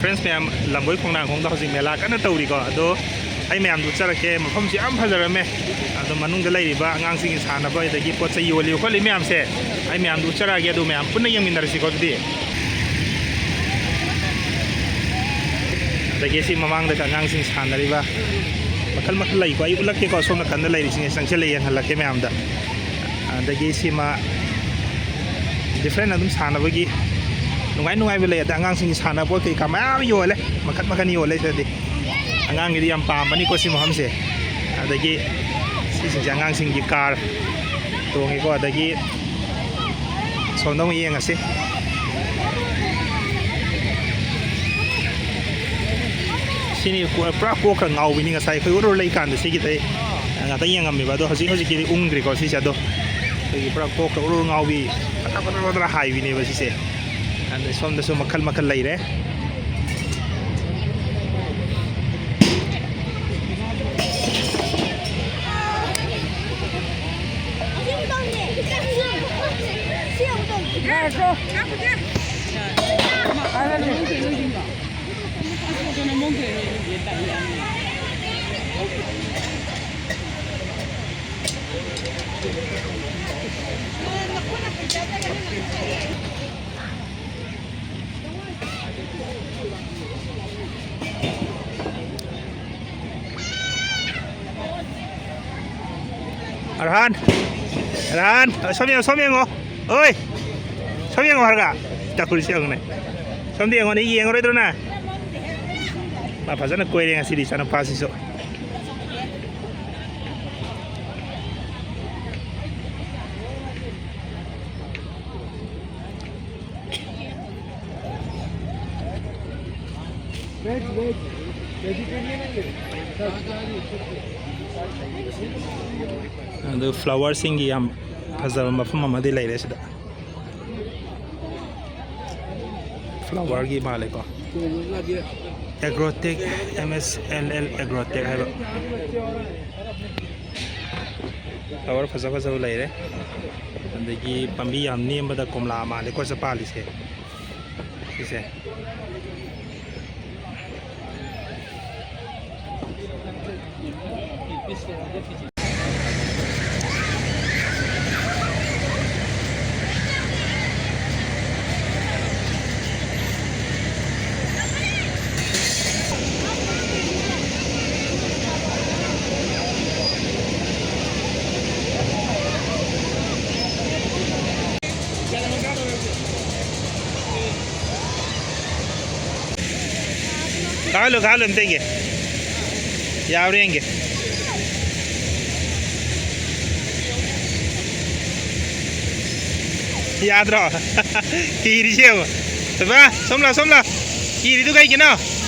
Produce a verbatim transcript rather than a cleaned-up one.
Friends ꯃꯌꯥꯝ, ꯂꯝꯕꯣꯏ ꯈꯣꯡꯅꯥꯡꯈꯣꯡꯗ ꯍꯧꯖꯤꯛ ꯃꯦꯂꯥ ꯀꯟꯅ ꯇꯧꯔꯤꯀꯣ꯫ ꯑꯗꯣ ꯑꯩ ꯃꯌꯥꯝꯗꯨ ꯎꯠꯆꯔꯛꯀꯦ, ꯃꯐꯝꯁꯤ ꯌꯥꯝ ꯐꯖꯔꯝꯃꯦ꯫ ꯑꯗꯣ ꯃꯅꯨꯡꯗ ꯂꯩꯔꯤꯕ ꯑꯉꯥꯡꯁꯤꯡꯒꯤ ꯁꯥꯟꯅꯕ, ꯑꯗꯒꯤ ꯄꯣꯠ ꯆꯩ ꯌꯣꯜꯂꯤꯕ ꯈꯣꯠꯂꯤ ꯃꯌꯥꯝꯁꯦ ꯑꯩ ꯃꯌꯥꯝꯗꯨ ꯎꯠꯆꯔꯛꯑꯒꯦ, ꯑꯗꯨ ꯃꯌꯥꯝ ꯄꯨꯟꯅ ꯌꯦꯡꯃꯤꯟꯅꯔꯁꯤꯀꯣ꯫ ꯑꯗꯨꯗꯤ ꯑꯗꯒꯤ ꯁꯤ ꯃꯃꯥꯡꯗꯁꯨ ꯑꯉꯥꯡꯁꯤꯡ ꯁꯥꯟꯅꯔꯤꯕ ꯃꯈꯜ ꯃꯈꯜ ꯂꯩꯀꯣ꯫ ꯑꯩ ꯎꯠꯂꯛꯀꯦꯀꯣ, ꯑꯁꯣꯝ ꯅꯥꯀꯟꯗ ꯂꯩꯔꯤꯁꯤꯡꯁꯦ ꯆꯪꯁꯤꯜꯂ ꯌꯦꯡꯍꯜꯂꯛꯀꯦ ꯃꯌꯥꯝꯗ꯫ ꯑꯗꯒꯤ ꯁꯤꯃ ꯗꯤꯐ꯭ꯔꯦꯟ ꯑꯗꯨꯝ ꯁꯥꯟꯅꯕꯒꯤ ꯅꯨꯡꯉꯥꯏ ꯅꯨꯡꯉꯥꯏꯕ ꯂꯩ꯫ ꯑꯗ ꯑꯉꯥꯡꯁꯤꯡꯒꯤ ꯁꯥꯟꯅꯄꯣꯠ ꯀꯩꯀꯥ ꯃꯌꯥꯝ ꯌꯣꯜꯂꯦ, ꯃꯈꯟ ꯃꯈꯟ ꯌꯣꯜꯂꯦ ꯁꯤꯗꯗꯤ꯫ ꯑꯉꯥꯡꯒꯤꯗꯤ ꯌꯥꯝ ꯄꯥꯝꯕꯅꯤꯀꯣ ꯁꯤ ꯃꯐꯝꯁꯦ꯫ ꯑꯗꯒꯤ ꯁꯤꯁꯤꯡꯁꯦ ꯑꯉꯥꯡꯁꯤꯡꯒꯤ ꯀꯥꯔ ꯇꯣꯡꯉꯤꯀꯣ꯫ ꯑꯗꯒꯤ ꯁꯣꯝꯗ ꯑꯃꯨꯛ ꯌꯦꯡꯉꯁꯤ꯫ ꯁꯤꯅꯤ ꯀꯣ-, ꯄꯨꯔꯥ ꯀꯣꯛ ꯈꯔ ꯉꯥꯎꯕꯤꯅꯤ꯫ ꯉꯁꯥꯏ ꯑꯩꯈꯣꯏ ꯎꯔꯨꯔ ꯂꯩꯀꯥꯟꯗ ꯁꯤꯒꯤꯗꯩ ꯉꯥꯛꯇꯪ ꯌꯦꯡꯉꯝꯃꯦꯕ꯫ ꯑꯗꯣ ꯍꯧꯖꯤꯛ ꯍꯧꯖꯤꯛꯀꯤꯗꯤ ꯎꯪꯗ꯭ꯔꯤꯀꯣ ꯁꯤꯁꯦ꯫ ꯑꯗꯣ ꯑꯩꯈꯣꯏꯒꯤ ꯄꯨꯔꯥ ꯀꯣꯛ ꯈꯔ ꯎꯔꯨꯔ ꯉꯥꯎꯕꯤ, ꯐꯠꯇ꯭ꯔ ꯐꯠꯇ꯭ꯔ ꯐꯠꯇ꯭ꯔ ꯍꯥꯏꯕꯤꯅꯦꯕ ꯁꯤꯁꯦ꯫ ꯑꯗ ꯁꯣꯝꯗꯁꯨ ꯃꯈꯜ ꯃꯈꯜ ꯂꯩꯔꯦ꯫ ꯑꯔꯍꯥꯟ, ꯑꯔꯍꯥꯟ, ꯁꯣꯝ ꯌꯦꯡꯉꯣ, ꯁꯣꯝ ꯌꯦꯡꯉꯣ꯫ ꯑꯣꯏ, ꯁꯣꯝ ꯌꯦꯡꯉꯣ ꯍꯥꯏꯔꯒ꯫ ꯇꯧꯔꯤꯁꯤ ꯌꯦꯡꯉꯨꯅꯦ꯫ ꯁꯣꯝꯗ ꯌꯦꯡꯉꯣꯅꯦ, ꯌꯦꯡꯉꯔꯣꯏꯗ꯭ꯔꯣ ꯅꯪ? ꯃꯥ ꯐꯖꯅ ꯀꯣꯏꯔꯦ ꯉꯁꯤꯗꯤ ꯏꯆꯥꯅꯨꯄꯥꯁꯤꯁꯨ꯫ ꯑꯗꯨ ꯐ꯭ꯂꯥꯋꯔꯁꯤꯡꯒꯤ ꯌꯥꯝ ꯐꯖꯕ ꯃꯐꯝ ꯑꯃꯗꯤ ꯂꯩꯔꯦ ꯁꯤꯗ꯫ ꯐ꯭ꯂꯥꯋꯔꯒꯤ ꯃꯥꯜꯂꯦꯀꯣ꯫ ꯑꯦꯒ꯭ꯔꯣꯇꯦꯛ, M S L L ꯑꯦꯒ꯭ꯔꯣꯇꯦꯛ ꯍꯥꯏꯕ꯫ ꯐ꯭ꯂꯥꯋꯔ ꯐꯖ ꯐꯖꯕ ꯂꯩꯔꯦ꯫ ꯑꯗꯒꯤ ꯄꯥꯝꯕꯤ ꯌꯥꯝ ꯅꯦꯝꯕꯗ ꯀꯣꯝꯂꯥ ꯃꯥꯜꯂꯦꯀꯣ ꯁꯤꯗ ꯄꯥꯜꯂꯤꯁꯦ꯫ ꯁꯤꯁꯦ꯫ ꯀꯥꯍꯜꯂꯨ, ꯀꯥꯍꯜꯂꯨ ꯑꯝꯇ ꯌꯦꯡꯒꯦ꯫ ꯌꯥꯕ꯭ꯔꯥ ꯌꯦꯡꯒꯦ꯫ ꯌꯥꯗ꯭ꯔꯣ? ꯀꯤꯔꯤꯁꯦ ꯌꯦꯡꯉꯣ꯫ ꯊꯣꯏꯕ, ꯁꯣꯝ ꯂꯥꯎ, ꯁꯣꯝ ꯂꯥꯎ꯫ ꯀꯤꯔꯤꯗꯨ ꯀꯩꯒꯤꯅꯣ?